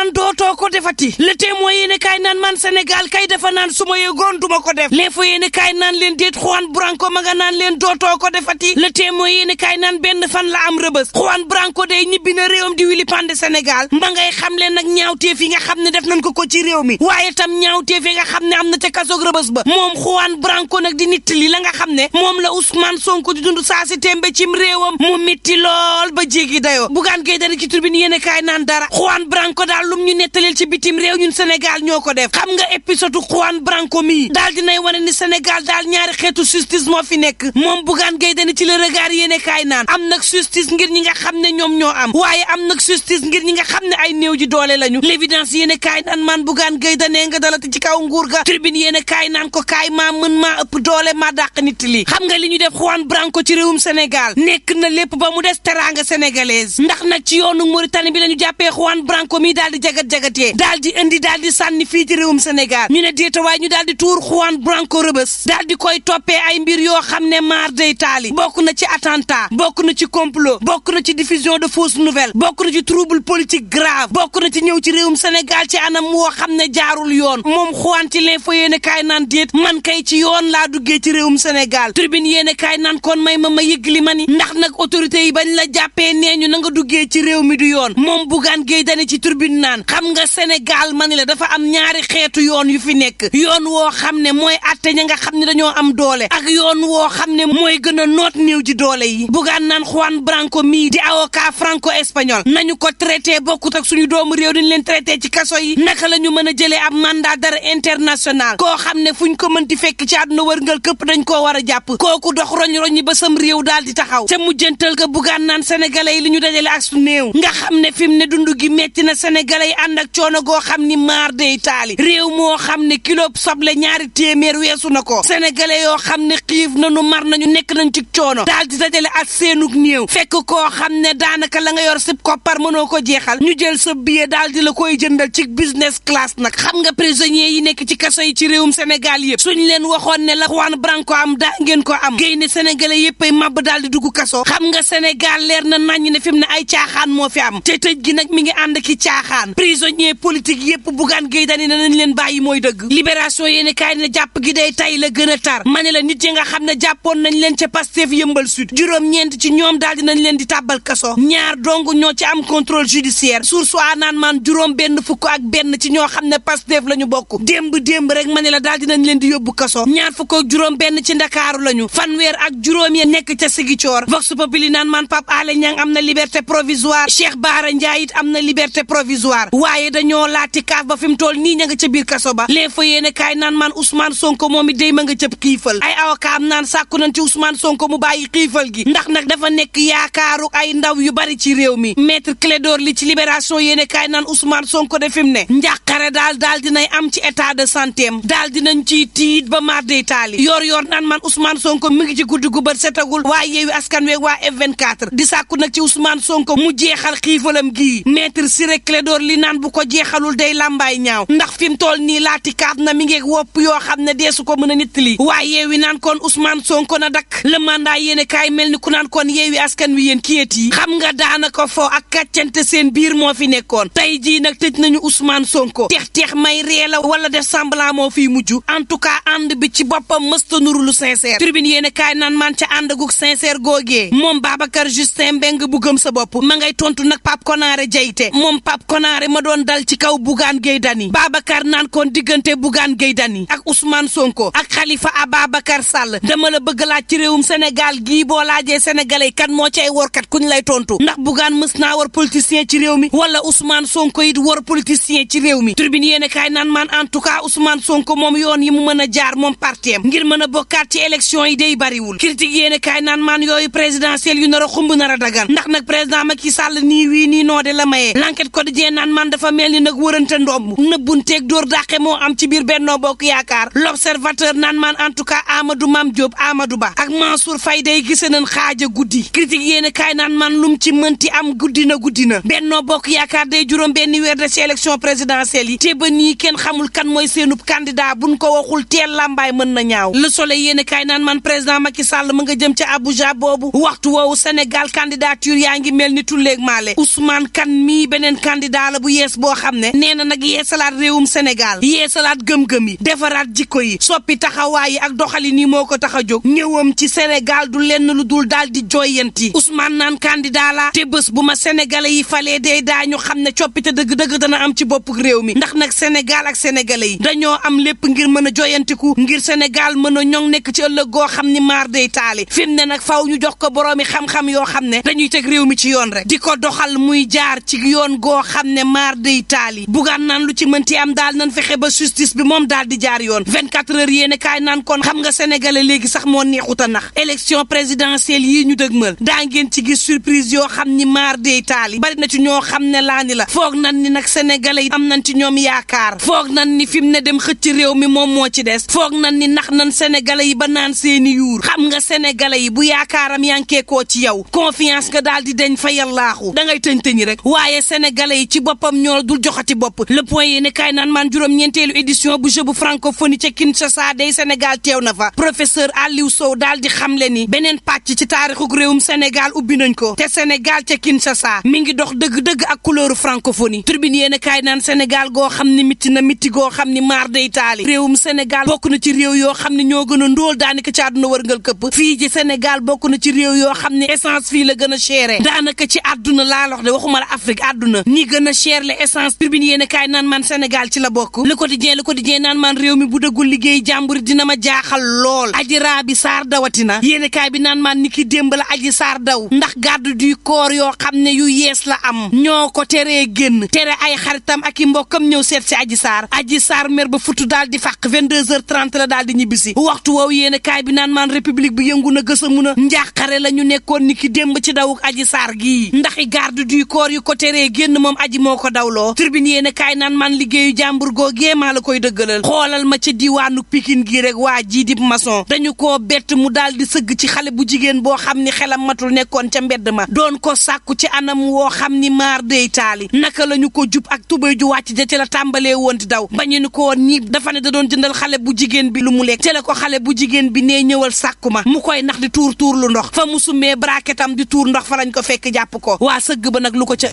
naan dootoo ko defati Le Témoin yéene kaay naan man Sénégal kay dafa naan su ma yëgoon duma ko def L'Info yéene kaay naan leen déet Juan Branco ma nga naan leen dootoo ko defati Le Témoin yéene kaay naan benn fan la am rëbës Juan Branco day ñibbi na réewam di wili pande Sénégal ma ngay xam leen nag ñaawteef yi nga xam ne def nañ ko ci réew mi waaye tam ñaawteef yi nga xam ne am na ca kasoog rëbës ba moom Juan Branco nag di nit li la nga xam ne moom la Ousmane Sonko di dund saa si tembe cim réewam mu mitti lool ba jéggi dayoo Bougane Gueye Dany ci Tribune yéene kaay naan dara Juan Branco daal lum ñu nettaleel ci bitim réew ñun Sénégal ñoo ko def xam nga épisode Juan Branco mii daal dinay wane ni Sénégal daal ñaari xeetu justice moo fi nekk moom Bougane Gueye Dany ci Le Regard yéene kaay naan am nag justice ngir ñi nga xam ne ñoom ñoo am waaye am nag justice ngir ñi nga xam ne ay néew ji doole lañu L'évidence yéene kaay naan man Bougane Gueye Dany nga dalati ci kaw nguur ga Tribune yéene kaay naan ko kaay maa mën maa ëpp doole maa dàq nit li xam nga li ñu def Juan Branco ci réewum Sénégal nekk na lépp ba mu des teranga sénégalaise ndax nag ci yoonu Mauritanie bi la ñu jàppee Juan Branco mi daal di jagat-jagatee daal di indi daal di sànni fii ci réewum Sénégal ñu ne déetawaay ñu daal di tuur Juan Branco rëbës daal di koy toppee ay mbir yoo xam ne maar day taali bokk na ci attentat bokk na ci complot bokk na ci diffusion de fausses nouvelles bokk na ci trouble politique grave bokk na ci ñëw ci réewum Sénégal ci anam woo xam ne jaarul yoon moom Juan ci L'Info yéene kaay naan déet man kay ci yoon laa duggee ci réewum Sénégal Tribune yéene kaay naan kon may ma yëg li ma ni ndax nag autorité yi bañ la jàppee nee ñu na nga duggee ci réew mi du yoon moom Bougane Gueye Dany ci Tribune naan xam nga Sénégal ma ni la dafa am ñaari xeetu yoon yu fi nekk yoon woo xam ne mooy atte ña nga xam ne dañoo am doole ak yoon woo xam ne mooy gën a noot néew ji doole yi Bougane naan Juan Branco mii di avocat franco-espagnol nañu ko traité bokkut ak suñu doomu réew dañ leen traité ci kaso yi naka la ñu mën a jëlee ab mandat d'arrêt international koo xam ne fuñ ko mënti fekk ci àdduna wërngal këpp dañ koo war a jàpp kooku dox roñ-roñi ba sam réew daal di taxaw ca mujjantal ga Bougane naan sénégalais yi li ñu dajale ak su néew nga xam ne fi mu ne dund gi metti na sénégalais yi ànd ak coono goo xam ni maar day taali réew moo xam ne kilo soble ñaari téeméer weesu na ko sénégalais yoo xam ne xiif nañu mar nañu nekk nañ ci coono daal di dajale ak seenug néew fekk koo xam ne daanaka la nga yor sib koppar mënoo ko jeexal ñu jël sa billet daal di la koy jëndal ci business class nag xam nga prisonniers yi nekk ci kaso yi ci réewum Sénégal yëpp suñ leen waxoon ne la Juan Branco am daa ngeen ko am géy ne sénégalais yëpp ay màbb daal di dugg kaso xam nga Sénégal leer na nañ ne fi mu ne ay caaxaan moo fi am te tëj gi nag mi ngi ànd ki caaxaan prisonnier politique yëpp Bougane Gueye Dany nañ leen bàyyi mooy dëgg Libération yéeni kaay ne jàpp gi day tay la gën a tar ma ne la nit yi nga xam ne jàppoon nañ leen ca Pastef yëmbal sud juróom-ñeent ci ñoom daal dinañ leen di tàbbal kaso ñaar dong ñoo ci am contrôle judiciaire source a naan man juróom benn fukk ak benn ci ñoo xam ne Pastef la ñu bokk démb rek ma ne la daal dinañ leen di yóbbu kaso ñaar fukk ak juróom benn ci Ndakaaru lañu fanweer ak juróom ya nekk ca Ziguinchor Vox Populi naan man Pape Alé Niang am na liberté provisoire Cheikh Bara Ndiaye it am na liberté provisoire waaye dañoo laati kaaf ba fi mu toll nii ña nga ca biir kaso ba L'Info yéene kaay naan man Ousmane Sonko moom it day ma nga cëb xiifal ay avocat am naan sàkku nañ ci Ousmane Sonko mu bàyyi xiifal gi ndax nag dafa nekk yaakaaru ay ndaw yu bari ci réew mi maître Clédor Ly ci Libération yéene kaay naan Ousmane Sonko de fi mu ne njàqare daal dinay am ci état de santé am daal dinañ ciy tiit ba maar day taali yor naan man Ousmane Sonko mi ngi ci guddi gu bët setagul waa Yewwi Askan Wi waa F24 di sàkku nag ci Ousmane Sonko mu jeexal xiifalam gii maître Ciré Clédor Ly naan bu ko jeexalul day làmbaay ñaaw ndax fi mu toll nii laati kaat na mi ngi wopp yoo xam ne deesu ko mën a nittali waa Yewwi naan kon Ousmane Sonko na dakk le mandat yéene kaay mel ni ku naan kon Yewwi Askan Wi yéen kiyét yi xam nga daanaka foo ak kàccante seen biir moo fi nekkoon tey jii nag tëj nañu Ousmane Sonko teex may ree la wala def semblant moo fiy mujj en tout cas ànd bi ci boppam mësta nuru lu sincère Tribune yéene kaay naan man ca ànd gug sincère googee moom Babacar Justin Mbengue bu gëm sa bopp ma ngay tontu nag Pape Konaare Jayte moom Pape Konaare ma doon dal ci kaw Bougane Gueye Dany Babacar naan kon diggante Bougane Gueye Dany ak Ousmane Sonko ak Khalifa Ababacar Sall dama la bëgg laaj ci réewum Sénégal gii boo laajee sénégalais kan moo cay workat kuñ lay tontu ndax Bougane mës naa war politicien ci réew mi wala Ousmane Sonko it war politicien ci réew mi Tribune yéene kaay naan man en tout cas Ousmane Sonko moom yoon yi mu mën a jaar moom parteem ngir mën a bokkaat ci élection yi day bariwul critique yéene kaay naan man yooyu présidentielle yu nar a xumb nar a dagan ndax nag président Macky Sall nii wii nii noo de la mayee l'enquête quotidien naan man dafa mel ni nag wërante ndomb nëbbunteeg dóor dàqe moo am ci biir Benno Bokk Yaakaar l'observateur naan man en tout cas Amadou Mame Diop Amadou Ba ak Mansour Faye day gise nañ xaaja guddi critique yéene kaay naan man lum ci mënti am guddi na Benno Bokk Yaakaar day juróom benn weer de ci élection présidentielle yi te ba nii kenn xamul kan mooy seenub candidat buñ ko waxul teel lambaay mën na ñaaw Le Soleil yéene kaay naan man président Macky Sall mu nga jëm ca Abuja boobu waxtu woowu Sénégal candidature yaa ngi mel ni tulleeg maale Ousmane Kane mii beneen candidat la la bu yees boo xam ne nee na nag yeesalaat réewum Sénégal yeesalaat gëm-gëm yi defaraat jikko yi soppi taxawaay yi ak doxalin yi moo ko tax a jóg ñëwam ci Sénégal du lenn lu dul daal di jooyanti Ousmane naan candidat la te bés bu ma sénégalais yi falee dee daañu xam ne coppite dëgg-dëgg dana am ci bopp réew mi ndax nag Sénégal ak sénégalais yi dañoo am lépp ngir mën a jooyantiku ngir Sénégal mën a ñoŋ nekk ci ëllëg goo xam ni maar day taali fi mu ne nag faaw ñu jox ko boroomi xam-xam yoo xam ne dañuy teg réew mi ci yoon rek di ko doxal muy jaar ci yoon goo xam ne maar day taali bugaan naan lu ci mënti am daal nañ fexe ba justice bi moom daal di jaar yoon 24 heures yéene kaay naan kon xam nga sénégalais léegi sax moo neexut a nax élection présidentielle yii ñu dëgmal daa ngeen ci gis surprise yoo xam ni maar day taali bari na ci ñoo xam ne laani la foog nan ni nag sénégalais yi am nañ ci ñoom yaakaar foog nan ni fi mu ne dem xëcc réew mi moom moo ci des foog nan ni nax nan sénégalais yi ba naan seeni yuur xam nga sénégalais yi bu yaakaaram yankee koo ci yow confiance nga daal di deñ fa yàllaaxu da ngay tëñ-tëñi rek waaye sénégalais yi ci boppam ñoo dul joxati bopp le point yéene kaay naan man juróom-ñeenteelu édition bu jeu bu francophonie ca Kinshasa day Sénégal teew na fa professeur Aliou Sow daal di xamle ni beneen pàcc ci taarixuk réewum Sénégal ubbi nañ ko te Sénégal ca Kinshasa mi ngi dox dëgg-dëgg ak couleur francophonie tribune yéene kaay naan Sénégal goo xam ni mitti na mitti goo xam ni maar day taali réewum Sénégal bokk na ci réew yoo xam ne ñoo gën a ndóol daanaka ci àdduna wërngal këpp fii ci Sénégal bokk na ci réew yoo xam ne essence fii la gën a chéré daanaka ci àdduna laa wax de waxuma la Afrique àdduna ñi gën a cher le essence tribune yéene kaay naan man Sénégal ci la bokk le quotidien naan man réew mi bu dëggul liggéey jàmbur dina ma jaaxal lool Adji Rabi Sarr dawatina yéene kaay bi naan man ni ki démb la Adji Sarr daw ndax garde du corps yoo xam ne yu yees la am ñoo ko teree génn tere ay xaritam ak i mbokkam ñëw seet si Adji Sarr mer ba futu daal di fàq 22h30 la daal di ñibbisi waxtu woowu yéene kaay bi naan man république bi yëngu na gësamu na njàqare la ñu nekkoon ni ki démb ci dawuk Adji Sarr gii ndax i garde du corps yu ko teree génn moom aji moo ko dawloo tribune yéene kaay naan man liggéeyu jàmbur googee maa la koy dëggalal xoolal ma ca diwaanu Pikine gi rek waa jii di maçon dañu koo bett mu daal di sëgg ci xale bu jigéen boo xam ni xelam matul nekkoon ca mbedd ma doon ko sàkku ci anam woo xam ni maar day taali naka la ñu ko jub ak tubéy ju wàcc ja ci la tàmbalee woon di daw bañu ni ko woon nii dafa ne da doon jëndal xale bu jigéen bi lu mu lekk ci la ko xale bu jigéen bi nee ñëwal sàkku ma mu koy nax di tuur lu ndox fa mu sumee braquetam di tuur ndox fa lañ ko fekk jàpp ko waa sëgg ba nag lu ko ca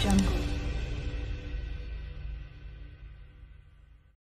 Jungle.